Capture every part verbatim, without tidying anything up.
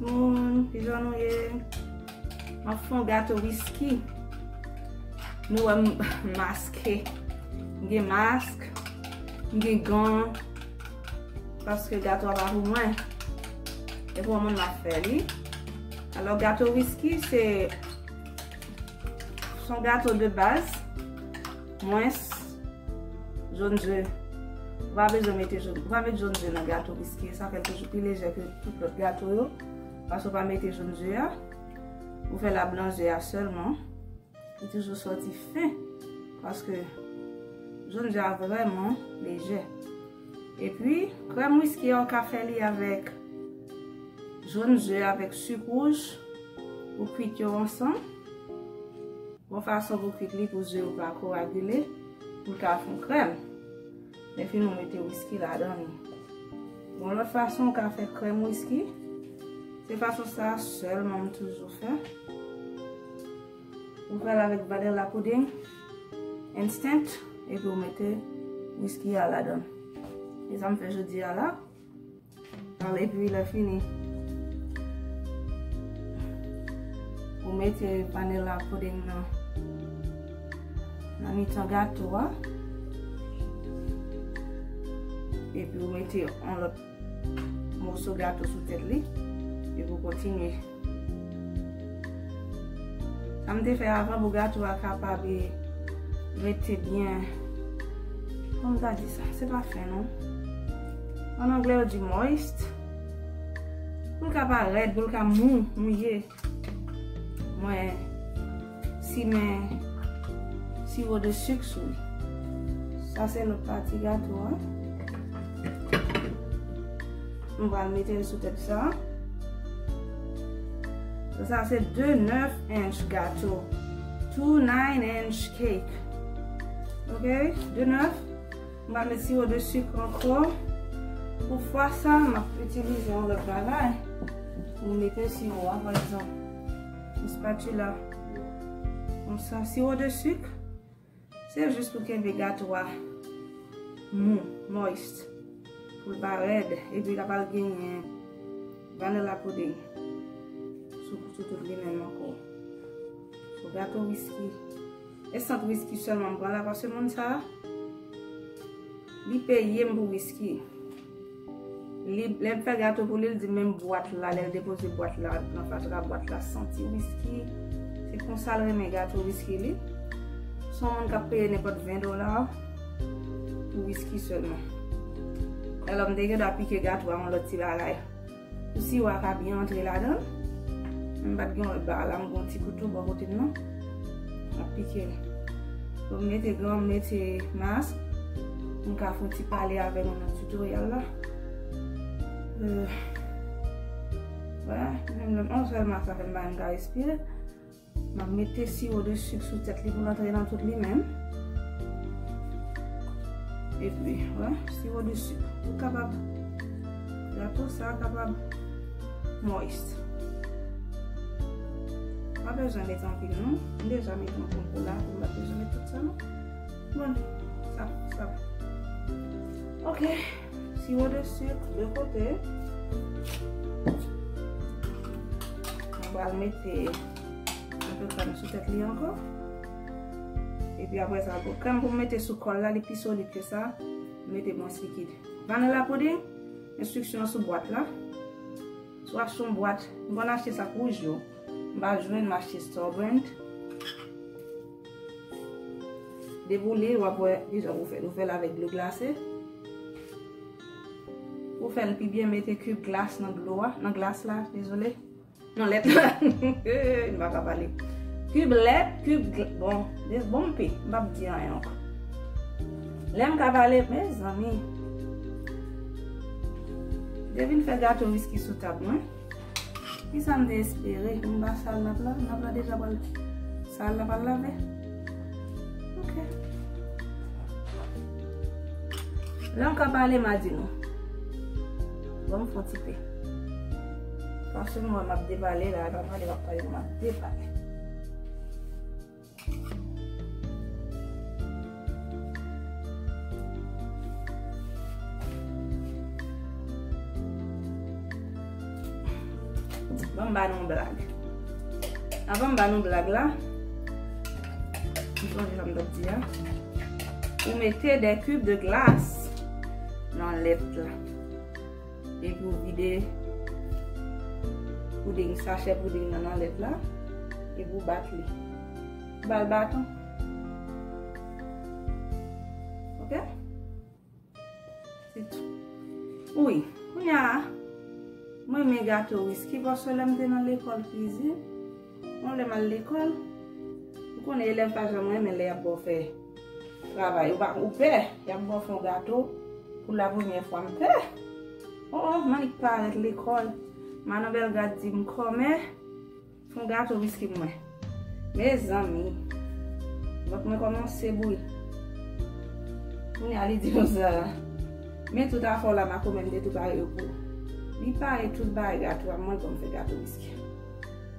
Moun, kijan nou ye? M ap fè yon gato wiski. Nou wè m maske. M gen mask, m gen gan, paske gato a pa pou mwen. E pou yon moun m ap fè li. Alò, gato wiski, se, se yon gato de baz. Mwens, jòn ze. Ou pa bezwen mete jòn, ou pa met jòn ze nan gato wiski. Sa fè l toujou pi lejè ke tout lòt gato yo. Paske ou pa mete jòn ze a. Ou fè la blan ze a sèlman. Li toujou sòti fen. Paske jòn ze a vrèman lejè. Epi, krèm wiski a, ou ka fè li avèk jòn ze avèk sik wouj. Ou kwit yo ansanm. Yon fason pou kwit li pou ze yo pa koagile, pou l ka fè yon krèm. Lè fini ou mete wiski ladan li. Yon lòt fason ou ka fè krèm wiski, se fason sa a sèlman m toujou fè. Ou fè l avèk vanilla pudding, instant, epi ou mete wiski a ladan. E sa m fè jodi a la. Epi lè fini, ou mete vanilla pudding nan, nan mitan gato a. Epi ou mete yon lòt moso gato sou tèt li. Epi ou kontinye. Sa m te fè avan pou gato a kapab rete byen. Kòman m ta di sa? Se pa fen, non. An anglè, yo di moist. Pou l ka pa rèd, pou l ka mou, mouye. Mwen simen siwo de sik sou li. Sa se lòt pati gato a. M pral mete l sou tèt sa. So, sa se de nèf inch gato. Two nine inch cake. Ok? De nèf. M pral met siwo de sik ankò. Pou fwa sa, m ap itilize yon lòt bagay. M mete siwo a, pa egzanp, yon spatula. Konsa, siwo de sik. Se jis pou kenbe gato a mou, moist, pou l pa rèd, epi l ap al genyen vanilla pudding sou, sou tout li menm ankò. Sou gato wiski. E sant wiski sèlman m pran la, paske moun sa a, li peye m pou wiski. Li, lè m fè gato pou li, li di menm bwat la, lè l depoze bwat la nan fatra, bwat la santi wiski. Se konsa l renmen gato wiski li. Se yon moun k ap peye nenpòt ven dola pou wiski sèlman. Alò, m te gen dwa pike gato a yon lòt ti bagay. Pou siwo a ka byen antre ladan l. Men m pa t gen yon lòt bagay la, m gen yon ti kouto bò kote m nan. M ap pike l. Bon, m mete gan, m mete mask. M ka fè yon ti pale avè nou nan tutorial la. Euh, wè, menm lè m on sèl mask la fè m pa menm ka respire. M ap mete siwo de sik sou tèt li pou l antre nan tout li menm. Epi, wè, siwo de sik. Ou kapab, gato sa kapab moist. Pa bezwen mete anpil non. M deja mete yon konkou la, m pa bezwen mete tout sa non. Bon, sa, sa. Ok, siwo de sik de kote. Mwen pral mete yon pe krèm sou tèt li ankò. Epi apre sa, bon, krèm pou m mete sou kòl la, li pi solid ke sa. M mete mwens likid. Vanilla pudding, enstriksyon an sou bwat la. Si w achte yon bwat, m konn achte sa k wouj yo. M pa jwenn, m achte Store Brand. Depi w li, w ap wè kijan pou fè l. Ou fè l avèk dlo glase. Pou fè l pi byen, mete kib glas nan dlo a, nan glas la, dezole. Nan lèt la. M pa ka pale. Kib lèt, kib gl-, bon, des bon m pe, m p ap di anyen ankò. Lè m ka pale, mezanmi. Devin fè gato wiski sou tab mwen. Kisa m te espere? M pa sal nap la, nap la deja pral sal, la pral lave. Ok. Lè m ka pale, m a di nou. Bon, m fè yon ti pe. Paske m wè m ap depale la, e pa pale m ap pale, m ap depale. Ann ba nou blag. Avan m ba nou blag la, m sonje sa m t ap di a. Ou mete de cubes de glace nan lèt la. Epi w vide pouding, sachè pouding nan nan lèt la. Epi w bat li. Ou ba l baton. Ok? Se tou. Wi, kounye a, mwen renmen gato wiski paske lè m te nan lekòl kwizin, yon lè m al lekòl, ou konnen elèv pa janm renmen lè y ap ba w fè travay. Ou pa, ou pè, y ap ba w fè yon gato pou la premyè fwa, m pè. O, o, m annik parèt lekòl. Madan Bèlga di m kòmè. Fè yon gato wiski pou mwen. Mezanmi. Vant mwen kòmanse bouyi. Kounye a li di konsa. Men tout afè w la, makomè, m te tou pare yo pou ou. Li pare tout bagay gato a, mwen l ban m fè gato wiski.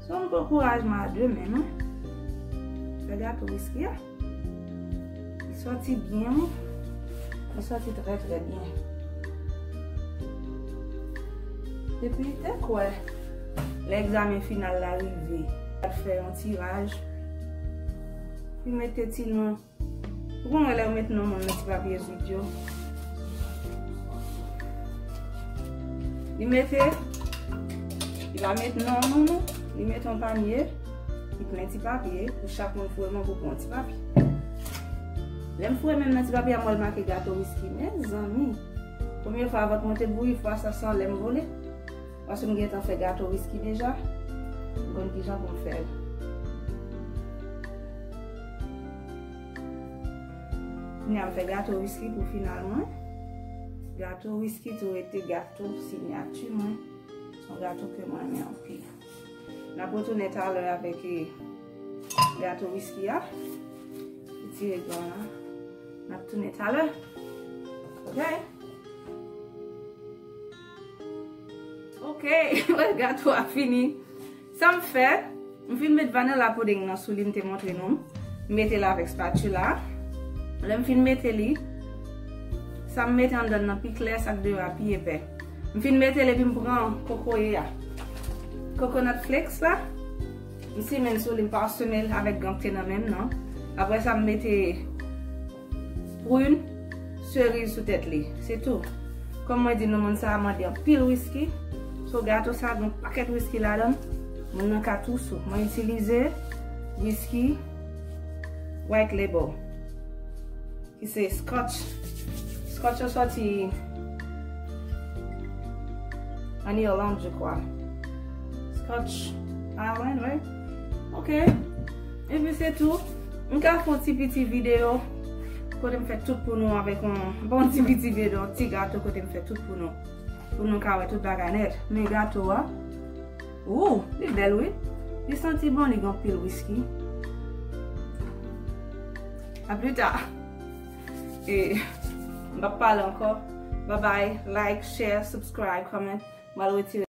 Se yon ankourajman a de men, non? Fè gato wiski a. Li sòti byen, wi. Li sòti trè, trè byen. Epi, te kwè, lè egzamen final la rive, w ap fè yon tiraj. Li mete ti non. Ou konn wè lè yo met non moun nan ti papye zwit yo. Li mete, li va met non moun, li mete yon panye, li plen ti papye, pou chak moun foure men pou pran yon ti papye. Lè m foure men m nan ti papye a, m wè l make gato wiski. Mezanmi, premye fwa vant mwen te bouyi, fwa sa se anlè m vole. Paske m gentan fè gato wiski deja. M konn kijan pou m fè l. Kounye a m fè gato wiski pou final mwen. Gato wiski tou rete gato siyati mwen. Se yon gato ke mwen renmen anpil. N ap retounen talè avèk, eh, gato wiski a. Retire glan la. N ap tounen talè. Ok? Ok, wè gato a fini. Sa m fè, m fin met vanilla pudding nan sou li m te montre nou. M mete l avèk spatula. Lè m fin mete li, sa m mete anndan nan pi klè, sa k deyò a pi epè. M fin mete l epi m pran kokoye a. Coconut flakes la, m simen l sou li, m paseme l avèk gant k te nan men m nan. Apre sa, m mete prune, seriz sou tèt li. Se tou. Kòm mwen di nou, moun sa a mande anpil wiski. So, gato sa a gen yon pakèt wiski ladan l. Moun nan ka tou sou. Mwen itilize wiski White Label, ki se Scotch. Scotch yo sòti an Irland, je crois. Scotch Island, right? Ok. Epi se tou. M ka fè yon ti piti videyo kote m fè tout pou nou avèk yon bon ti piti videyo, yon ti gato kote m fè tout pou nou. Pou nou ka wè tout bagay nèt. Men gato a, ou, li bèl wi. Li santi bon, li gen anpil wiski. A pli ta. E, m p ap pale ankò. Bye bye. Like, share, subscribe, comment. M al retire